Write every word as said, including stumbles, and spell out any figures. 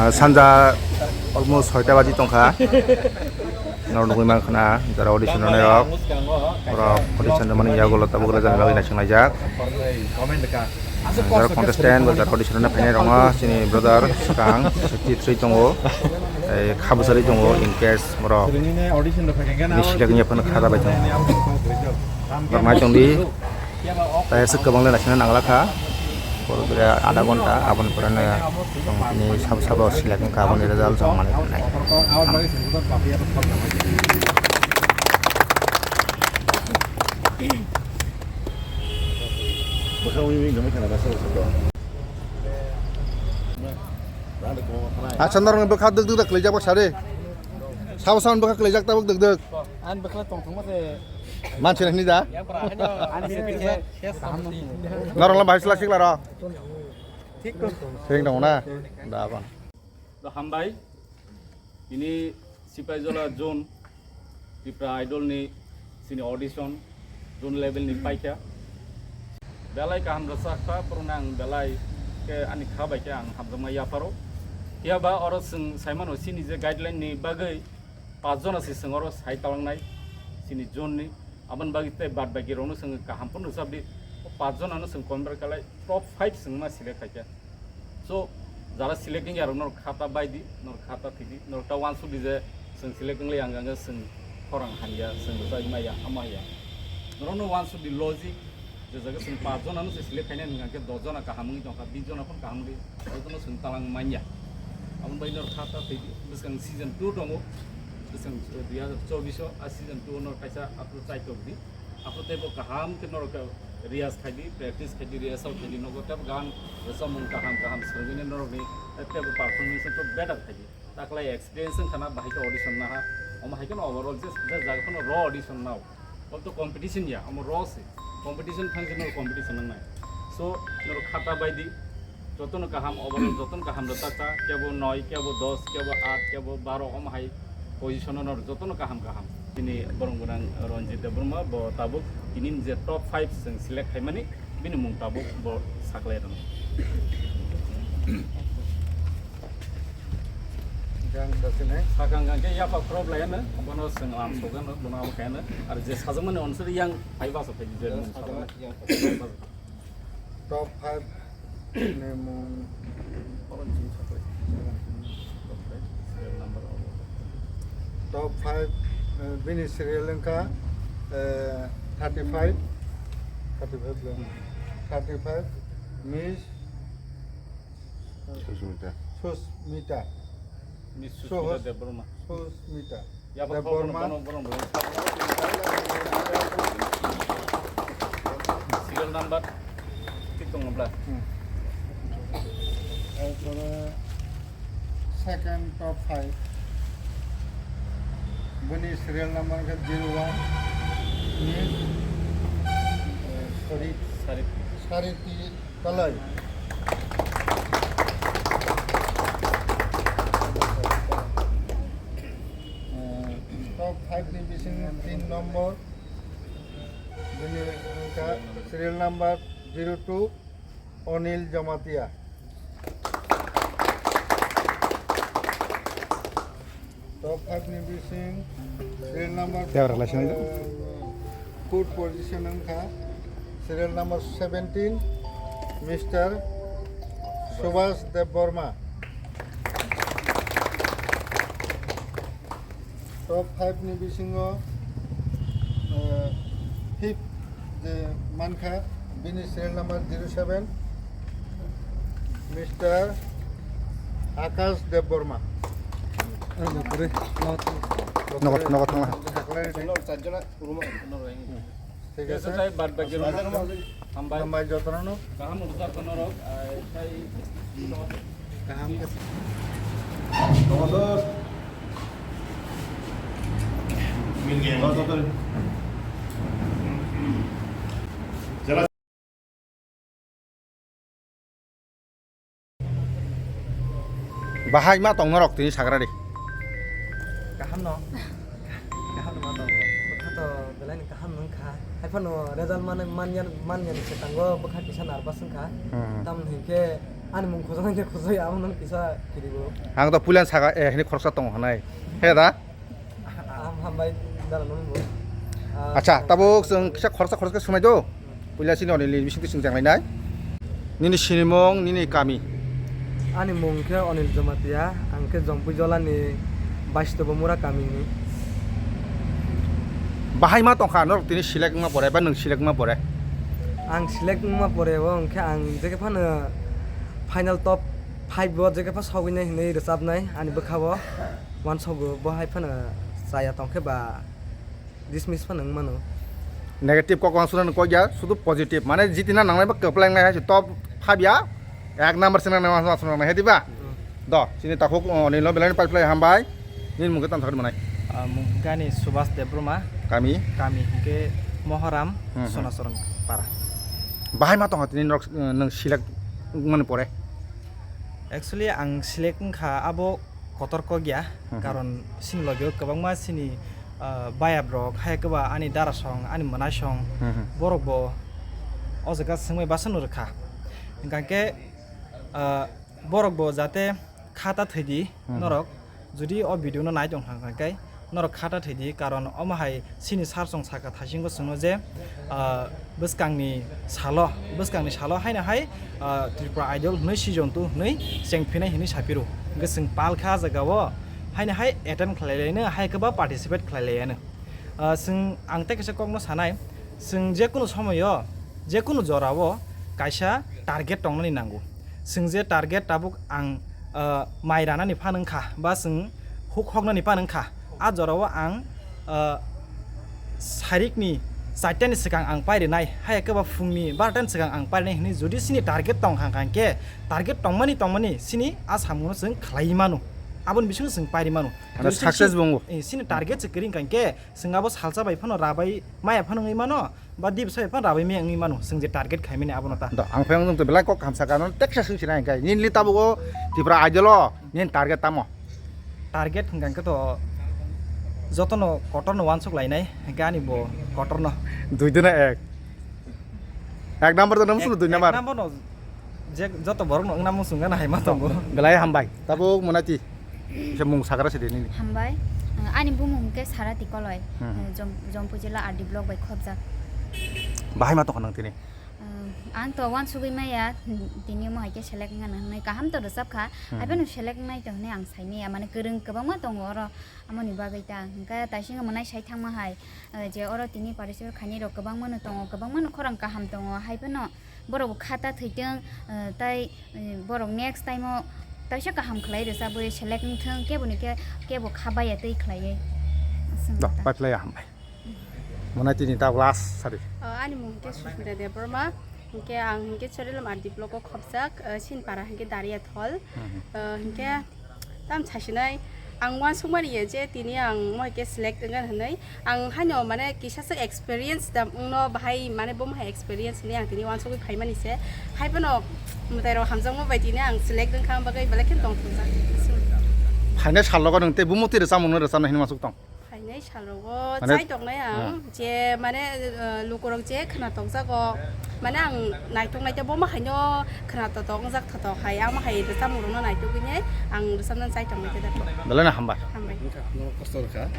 Ah, sanja almost soita baji tongkha. Norok nugwi mankha na, jara audition rwnai rok. Borok audition rwmani yagulo tabuk rwjaknai bagwi naisinglaijak. Jara contestant bo jara audition rwna phainai rokno chini brother swkang sixty three tongo. Ei kha bwsari tongo, in case borok bini select wngya phano kha da bai tongo. Borok nai tongdi. Tai aswk kwbang le naisingna nangla kha. Borok bere adha ghonta, aboni pore no chwng tini sabo sabo select wngkha, aboni result chwng manwi nai. Acha norokni bwkha dwk dwk da kwlaijak bwkha de. Sabo saboni bwkha kwlaijak tabuk dwk dwk. Ani bwkha tongthokma se. Manchini hini da? Ani se kisa kaham no. Norokno bahai sla sikla rw. Thik to. Thik tongo na? Da ban. To hambai. Bini Sipaijola zone Tipra Idol ni sini audition zone level ni paikha. Belai kaham rwchak kha, borokno ang belai khe ani kha bai khe ang hamjakma yapharo. Phiya ba oro chwng saimano sini je guideline ni bagwi pach jona se chwng oro sai talangnai sini zone ni. Aboni bagwi tei bad baki rokno chwng kaham phano rwchapdi. O pach jonano chwng convert khalai top five chwng ma select khaikha. So, jara select wngya rok norok khata baidi, norok khata thidi, norok ta wansukdi je chwng select wnglai ang, ang chwng khorang hamya, chwng rwchapwi maya, amo haya. Norokno wansukdi logic, je jaga chwng pach jonano se select khainai hwnkha khe dos jona kaham wngwi tongkha, bis jona phano kaham wngwi, jotono chwng talang manya. Aboni bagwi norok khata thidi, bwskang season two tongo, bwskang dui hazar chobbish o, a season two o norok kaisa approach chai tokdi. Apo teibo kaham khe norok riyaz khaidi, practice khaidi, rehearsal khaidi, nogo teibo gan rwchapmung kaham kaham swrwngwini norokni teibo performance to better khaidi. Taklai experience wngkhana bahai khe audition naha, omo hai kheno overall je, je jaga phano raw audition nao. Obo to competition ya, omo raw se. Competition thang khe norok competition nangnai. So, norok khata baidi, jotono kaham, overall jotono kaham rwchapkha, kebo noi, kebo dos, kebo aat, kebo baro, omo hai position-o norok jotono kaham kaham. Bini borong gwnang Ranjit Debbarma, bo tabuk tini je top five chwng select khaimani, bini mung tabuk bo saklai rwno. Sakang kang khe yapha khorok lai ano, bono chwng lam sogano, bono abo khe ano, ar je sajakmani onse yang phai basa phai je mung sajakmani. Top five ni mung. Top five, eh, bini serial wngkha, eh, thirty five, thirty five le, thirty five, Miss, eh, Susmita. Susmita. Miss Susmita Debbarma. Susmita. Yaba Debbarma. Serial number tik tong bla. Hmm. Erpore second top five. Bini serial number ke zero one ni, eh, sorry. Sorry. Sariti Kalai. Eh, top five ni bisingo tin nombor. Bini wngkha serial number zero two, Onil Jamatia. Top five ni bising serial number, tei oro khlai sinai do, eh, fourth position wngkha serial number seventeen, Mister Subhas Debbarma. Top five ni bisingo, eh, fifth je mankha, bini serial number zero seven, Mister Akash Debbarma. Nogo, nogo thangla. Thik ache. Bad baki rok. Hambai. Hambai jotono. Kaham rwchapkha norok, ah, tei kaham khe. Bahai ma tong norok tini sagra di. Kaham no. Kaham no ma tongo. Bwkha to belai ni kaham wngkha. Hai phano result man, man ya, man ya ni se tango bwkha kisa nervous wngkha. Hmm. Tamoni hinkhe Ani mung khojak nai de khojak ya, amo nang kisa kiri bo. Ang to puila saka, eh, hini khoroksa tongo hwnwi. He da? Am hambai dala nang bo. Ah, Acha, tabuk chwng kisa khoroksa khoroksa swngnaidi. Puila chini Onil ni bisingtwi chwng chenglainai. Nini sinimung, nini kami. Ani mung khe Onil Jamatia, ang khe Jompui Jolani Baistobo Mura kamini. Bahai ma tongkha norok tini select wngma pore ba nwng select wngma pore? Ang select wngma pore o hwnkhe ang jekhe phano final top five o jekhe pha sogwinai hinwi rwchapnai ani bwkha o. Uansukgo bo hai phano chaya tongkhe ba dismiss phano wng mano. Negative kok uansuknani kok ya, sudu positive. Mane jitina nangnai ba kwplai wngnai hai se top five ya, ek number se nangnai uansuk nangnai hai diba? Hmm. Do, chini takhuk, o, nini belai ni pai phlai hambai. Nini mung khe tamo sakni manai? Ah, mung hwnkhe ani Subhas Debbarma. Kami? Kami hwnkhe Mohoram, Hmm, hmm. Sonasoron para. Bahai ma tongkha tini norok, eh, nwng select wngmani pore? Actually, ang select wngkha abo kotor kok ya, Hmm, hmm. Karon chini logio kwbangma chini, ah, bayap rok, hai kwba ani dara song, ani mwnai song, Hmm, hmm. Borok bo o jaga swngbai basa no rwkha. Hwnkha khe, ah, borok bo jate khata thwidi Hmm. Norok jodi o video no nai tong thang khe norok khata thwidi, karon omo hai chini sar song saka thaisingo chwngno je, ah, bwskangni salo, bwskangni salo haino hai, ah, Tripura Idol hwnwi season two hwnwi cheng phinai hwnwi saphiru. Hwnkhe chwng pal kha ah jaga o haino hai attend khlai laino, hai khe ba participate khlai laiano. Ah, chwng ang tei kaisa kokno sanai, chwng jekunu somoyo, jekunu jorao kaisa target tongnani nango. Chwng je target tabuk ang, ah, mai ranani phan wngkha, ba chwng huk hoknani phan wngkha, a jorao ang, ah, sarikni chartani swkang ang pairinai, hai khe ba phungni barotani swkang ang pairinai hwnwi jodi chini target tongkha hwnkhe, target tongmani tongmani chini a samungo chwng khlaiwi mano, aboni bisingo chwng pairi mano. Ano Jodi chwng success si-, bo wngo. Eh, chini target se kwrwi hwnkha hwnkhe, Chwng abo salsa bai phano rabai maya phano wngwi mano, ba dibsa bai phano rabai maya wngwi mano, chwng je target khaimani abono ta. Da, ang phai wngtong belai kok hamsa kano teksa swng sinai hwnkhe, nini tabugo Tripura Idol o nini target tamo? Target hwnkha hwnkhe to jotono kotorno uansuk lainai, hwnkhe ani bo kotorno. Dui dina ek. Ek number to nang Ek, sulu dui ek number. Number no je joto borok no wngna muchung gana hai ma tongo. Belai hambai. Tabuk Monati. Kisa mung sagra se de nini. Hambai. Ani bumung hwnkhe Sarati Koloi. Hmm. Jom-, Jompui jila R D block bai khobjak. Bahai ma tongkha nang tini? Ang to uansugwi maya, tini omo hai khe select wngna hwnwi kaham to rwchap kha. Hmm. Haibeno select wngnai to hwnwi ang sai maya, mane kwrwng kwbangma tongo oro. Amoni bagwi ta hwnkhe taisingo mwnai sai thangma hai, eh, je oro tini participate khainai rok kwbangma no tongo, kwbangma no khorang kaham tongo, hai phano borok bo khata thwitwng, eh, tai, eh, borok next time o taisa kaham khlai rwchabwi select wngthwng, kebo ni khe, kebo kha baya twi khlaiwi. Aswk Da, ta. Pai phlai ya hambai. Mwnai tini ta last sari. Oh, ani mung khe Susmita Debbarma, hwnkhe ang hwnkhe Chorilam R D block o khobjak, eh, Sinpara hwnkhe Daria Thol. Hmm. Eh, hwnkhe Tam sasinai, ang uansukmani ya je tini ang mohai khe select wngkha hwnwi. Ang haino mane kisa swk experience da wngno bahai mane bo mohai experience hwnwi ang tini uansugwi phaimani se. Hai phano mwtai rok hamjakma bai tini ang select wngkha, ang bagwi belai khe tongthokjak. Phainai salogo nwng tei bumung twi rwchapmung no rwchapnai hwnwi uansuk tong? Phainai salogo Mane chai tongnai ang. Hmm. Je mane, eh, lukurok je khwna tokjago, mane ang naitok naite bo ma haino khwna totok wngjak thotok hai, ang ma hai rwchapmung rokno naitugwini ang rwchapnani chai tongwi khe dakho. Belai no hambai. Hambai. Wngkha, no kosto rwkha.